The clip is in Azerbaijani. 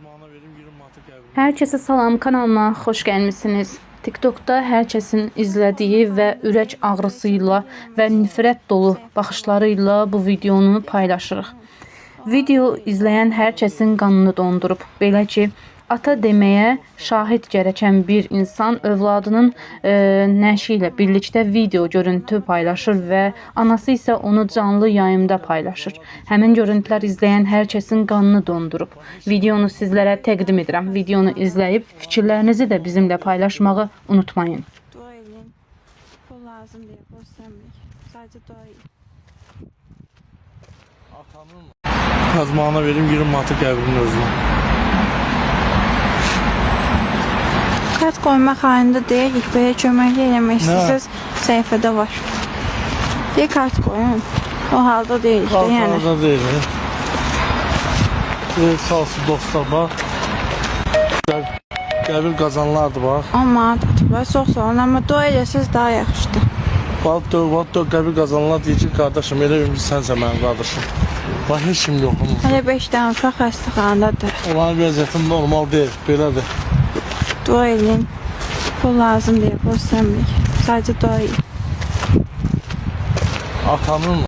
Kazmağına verim 20 manata qəbul. Hər kəsə salam, kanalıma xoş gəlmisiniz. TikTokda hər kəsin izlədiyi və ürək ağrısı ilə və nifrət dolu baxışları ilə bu videonu paylaşırıq. Video izləyən hər kəsin qanını dondurub. Belə ki, ata deməyə şahid gərəkən bir insan övladının nəşi ilə birlikdə video görüntü paylaşır və anası isə onu canlı yayımda paylaşır. Həmin görüntülər izləyən hər kəsin qanını dondurub. Videonu sizlərə təqdim edirəm. Videonu izləyib fikirlərinizi də bizimlə paylaşmağı unutmayın. Dua eləyin. Pul lazım deyə pul istəmirik. Sadəcə dua eləyin. Atanın kazmağına verim 20 manata qəbulun özünə. Kart qoymaq halında deyilik, belə köməklik eləmək istəsəz səhifədə var. Deyə kart qoyun. O halda deyilik də, yəni. Qalxanada deyil. Sağ olsun dostlar bax. Qəbil qazanlardır bax. 10 manat atıblar, çox sağ olun, amma dua eləsəz daha yaxşıdır. Bax dövbat döv qəbil qazanlar deyir ki, qardaşım elə ümid sənsən mənim qardaşım. Bax heç kim yox. Hələ 5 dənə uşaq xəstəxanadadır. Onların vəziyyəti normal deyil, belədir. Dua eləyin. Pul lazım deyə pul istəmirik. Sadəcə dua eləyin. Atanın